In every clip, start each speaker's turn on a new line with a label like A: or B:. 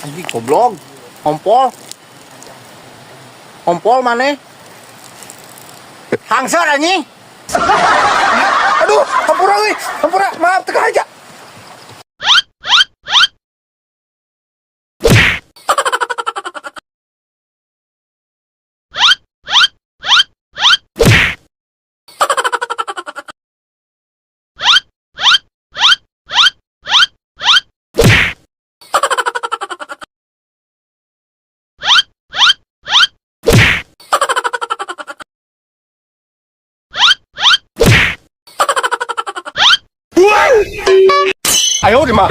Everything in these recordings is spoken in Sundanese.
A: Anjing, goblok. Ngompol. Ngompol maneh. Hangseur, anjing.
B: Aduh, hampura euy. Hampura, maaf teu aja.
A: Ayo di mah.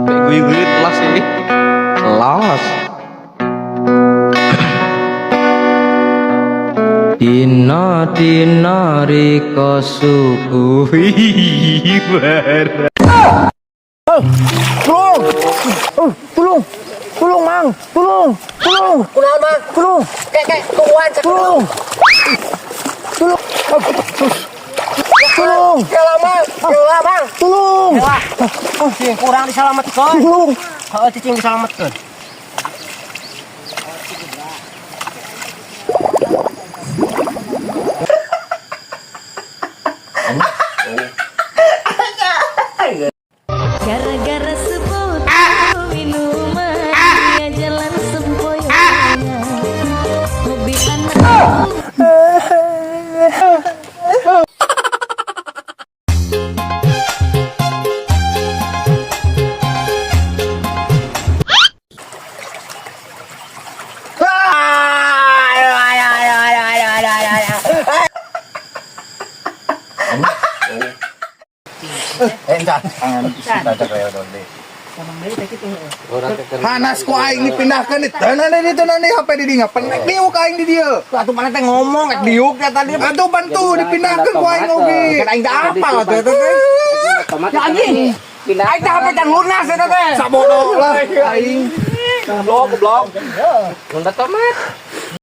C: Guyu-guyu telas ini. Telas. Dina dina rika suku.
A: Tulung. Oh, tulung. Tulung, Mang. Tulung. Tulung.
D: Kunaon, Mang?
A: Tulung.
D: Kek kek tungguan.
A: Tulung. Tulung. Oh, tulung.
D: Kela, Mang. Kela, Mang.
A: Tulung.
D: Kela. Kurang disalametkeun.
A: Tulung.
D: Heeh, cicing disalametkeun.
E: Gara-gara sebotol minuman dia jalan sempoyongan. Hobi anak.
D: Aduh, aduh, aduh, aduh, aduh, aduh, aduh, aduh.
A: Eh, entar.
B: Hanas ku aing dipindahkeun di teunana di teunana HP di dinya. Penek diuk aing di dieu.
A: Atuh mana teh ngomong ek diuk ya tadi.
B: Atuh bantu dipindahkeun ku aing oge.
A: Kan aing teh apa atuh eta teh? Ya anjing. Aing teh HP can lunas eta teh.
B: Sabodo lah aing.
A: Goblok, goblok.
C: Nunda tomat.